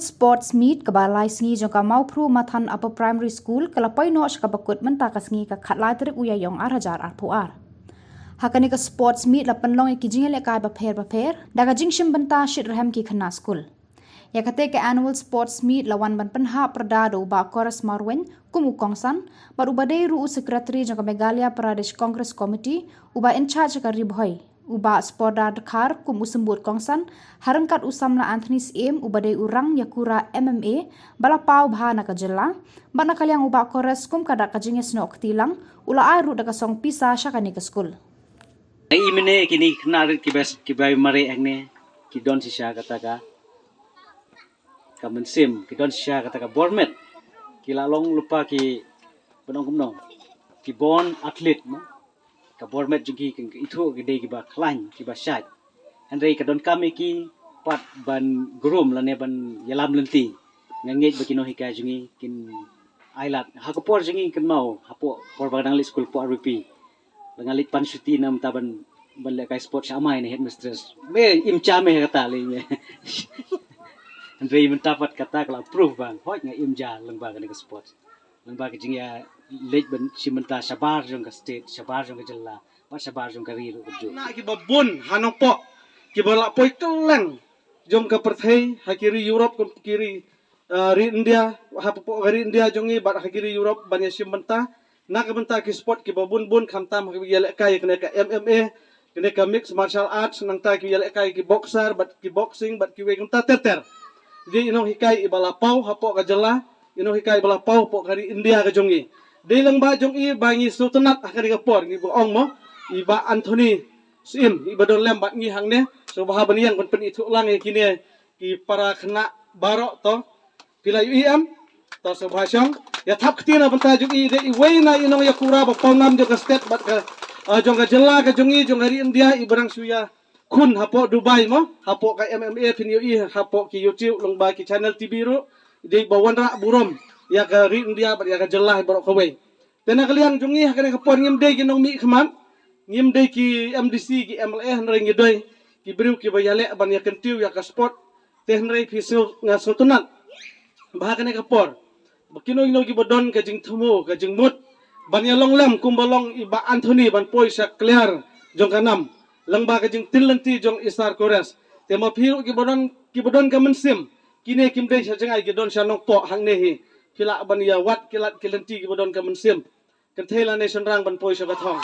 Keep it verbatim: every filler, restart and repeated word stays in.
Sports Meet kaba lai sngi jong ka Mawphru Mathan Upper Primary School ka la poi noh sha kaba kut mynta ka sngi ka khatlai tarik u Ïaiong ar hajar arphew ar. Ha kane ka Sports Meet la pynlong ïa ki jingïalehkai bapher bapher da ka jingshim bynta shitrhem ki khynnah skul. Ïa kata ka Annual Sports Meet la wan ban pynhap pyrda da u Bah Kores Marwein kum u kongsan, bad uba dei ruh u Secretary jong ka Meghalaya Pradesh Congress Committee, uba in charge ka Ri Bhoi, u Bah Spordar Dkhar kum u symbud kongsan, ha ryngkat u samla Anthony Syiem uba dei u rang ïakura M M A ba la paw bha na ka jylla, bad na ka liang u Bah Kores kum ka dak ka jingïasnoh kti lang u la ai ruh da ka song pisa sha kane ka skul. Ai mene kini kna rit ki bes ki bai mare hangne ki don shisha kata ka ka mynsiem, ki don shisha kata ka bor met, ki la long lypa ki ban ong kumno, ki born athlete mo. Ka bor met jong ki ka ithuh ki dei kiba khlaiñ kiba shait. Hynrei ka donkam ïa ki pat ban groom lane ban ïalam lynti. Nga ngeit ba ki nonghikai jong ngi kin ailad ha ka por jong ngi kynmaw hapoh por ba dang leit skul hapoh R V P. Ba nga leit pan shuti na mynta ban ban lehkai sport sha amai na headmistress. Me im cha me kata lei me. Hynrei mynta pat kata ka la proof ba hoi nga im ja lyngba kane ka sport. Lyngba ka jingïa leit ban shim bynta shabar jong ka state, shabar jong ka jylla, bad shabar jong ka ri ruh kumjuh. Na kiba bun ha Nongpoh kiba la poi kylleng jong ka pyrthei ha ki ri Europe kum ki ri, ah, ri India, hapoh ka ri India jong ngi bad ha ki ri Europe ban ïa shim bynta na ka bynta ki sport kiba bun bun, khamtam ha kiba ïalehkai kane ka M M A, kane ka mixed martial arts, nangta ki ïalehkai ki boxer bad ki boxing bad kiwei kumta ter ter. Dei i nonghikai iba la paw hapoh ka jylla, i nonghikai iba la paw hapoh ka ri India ka jong ngi. Dei lyngba jong i ba ngi sngewtynnat ha kane ka por ngi ba ong mo, i Bah Anthony Syiem iba don lem bad ngi hangne, sngewbha ban ïeng ban pynithuh lang ïa kine ki para khynnah baroh to. Phi la ïohi em? To sngewbha shong. Ïa thap kti na bynta jong i, dei iwei na i nongïakura ba paw ngam jong ka state bad ka, ah, jong ka jylla ka jong i, jong ka ri India, iba dang shu ïakhun hapoh Dubai mo, hapoh ka M M A phin ïohi hapoh ki YouTube lyngba ki channel T V ruh, dei ba wanrah burom ïa ka ri India bad ïa ka jylla baroh kawei. Te na ka liang jong ngi ha kane ka por ngim dei ki nongmihkhmat, ngim dei ki M D C, ki M L A, hynrei ngi dei ki briew kiba ïaleh ban ïakyntiew ïa ka sport. Te hynrei phi sngew, nga sngewtynnat ba ha kane ka por ba kino kino kiba don ka jingthmu, ka jingmut ban ïalong lem kumba long i Bah Anthony ban poi sha clear jong ka nam lyngba ka jingtip lynti jong i Sir Kores. Te ma phi ruh kiba don, kiba don ka mynsiem, kine kim dei sha jngai, ki don sha Nongpoh hangne hi. Phi lah ban ïa wad ki lad ki lynti kiba don ka mynsiem. Kynthei lane shynrang ban poi sha ka thong.